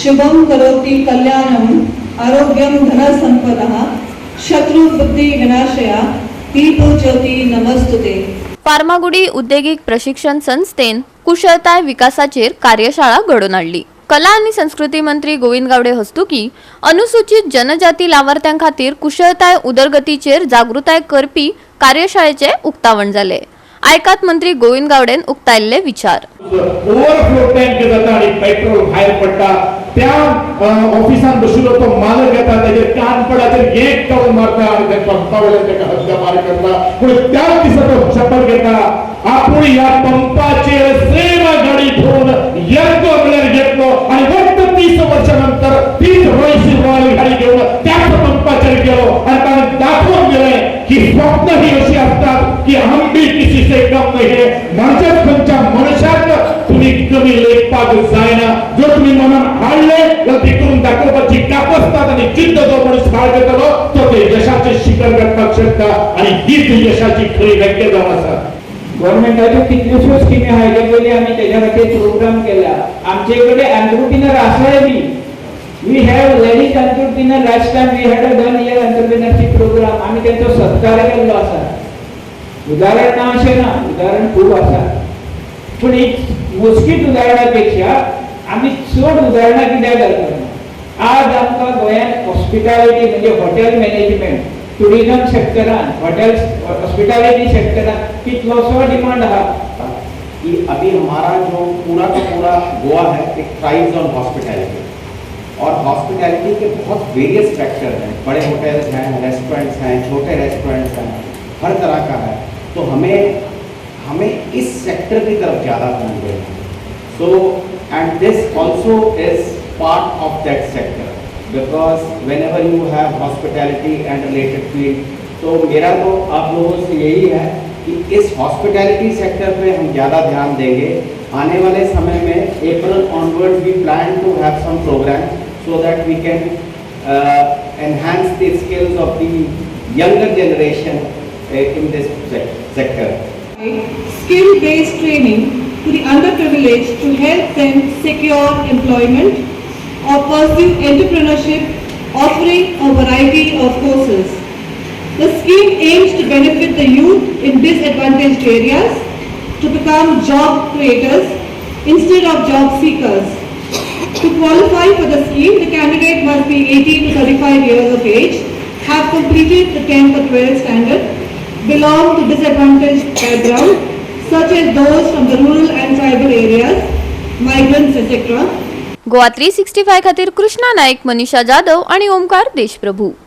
शुभं करोति कल्याणम्, आरोग्यं धनसम्पदः, शत्रुबुद्धि विनाशया दीपज्योति नमस्तुते. फार्मागुडी उद्देगीक प्रशिक्षण संस्थेन कुशळताय विकासाचेर कार्यशाळा घडोवन हाडली. कला आनी संस्कृती मंत्री गोविंद गावडे हस्तुकी अनुसूचित जनजाती लावार्थ्यां खातीर कुशळताय उदरगतीचेर जागृताय करपी कार्यशाळेचे उक्तावण जाले. आयकात मंत्री गोविंद गावडेन उक्तायल्ले विचार. ओव्हरफ्लो टँक जाता आणि पेट्रोल भायर पडटा. त्या ऑफिसान बशिल्लो तो मालक येता, ताजेर कानपडाचेर एक काडून मारता आणि त्या पंपा वयल्यान ताका हत्या मार करता. पूण त्याच दिसा तो शपथ घेता, आपूण ह्या पंपाचेर सेम गाडी घेवन येतलो म्हळ्यार येतलो. आणि फक्त 30 वर्षा नंतर तीच रॉयल्स रॉयल गाडी घेवन त्याच पंपाचेर गेलो आणि ताणें दाखोवन दिलें की स्वप्न ही अशी असतात की हम भी किसी से कम नाही है. म्हणजेच खंयच्या मनशाक तुम्ही कमी लेखपाक जायना. जर तुम्ही मनात हाडले तर ती करून दाखोवपाची कापस्तात आणि जिद्द जो मनीस बाळगतलो, तो ते यशाचे शिखर गाठपाक शकता आणि हीच यशाची खरी व्याख्या जावन आसा. गव्हर्मेंटाच्यो कितल्योश्योच स्किमी आहा. हेजे पयलीं आमी तेज्या खातीर प्रोग्राम केला. आमचे कडेन एंटरप्रिनर आसाय बी. We have ladies entrepreneur. Last time we had a one year entrepreneurship program. आमी तेंचो सत्कार केल्लो आसा. उदाहरण ना अशें ना, उदाहरण खूब आसा, पूण एक मोजकीच उदाहरणा पेक्षा आमी चड उदाहरणां कित्याक घालपाक? आज आमकां गोंयांत हॉस्पिटॅलिटी म्हणजे हॉटेल मॅनेजमेंट, टुरिझम सेक्टरान, हॉटेल हॉस्पिटॅलिटी सेक्टरान कितलोसो डिमांड आहा. कि अभी हमारा जो पूरा का पूरा गोवा है, एक thrives on hospitality Aur hospitality K बहुत वेरियस फैक्टर हैं. बड़े होटल्स हैं, रेस्टोरेंट्स हैं, छोटे रेस्टोरेंट्स हैं, हर तरह का है. तो हमें हमें इस सेक्टर की तरफ ज़्यादा ध्यान देना है. So and this also is part of that sector because whenever you have hospitality and related field, तो मेरा तो आप लोगों से यही है कि इस हॉस्पिटैलिटी सेक्टर पे हम ज़्यादा ध्यान देंगे. आने वाले समय में April onwards we plan to have some program so that we can enhance the skills of the younger generation in this sector. Skill-based training to the underprivileged to help them secure employment or pursue entrepreneurship, offering a variety of courses. The scheme aims to benefit the youth in disadvantaged areas to become job creators instead of job seekers. To qualify for the scheme, the candidate must be 18 to 35 years of age, have completed the 10th or 12th standard, belong to disadvantaged background, such as those from the rural and tribal areas, migrants, etc. Goa 365 खातीर कृष्णा नाईक, मनीषा जाधव आणि ओमकार देशप्रभू.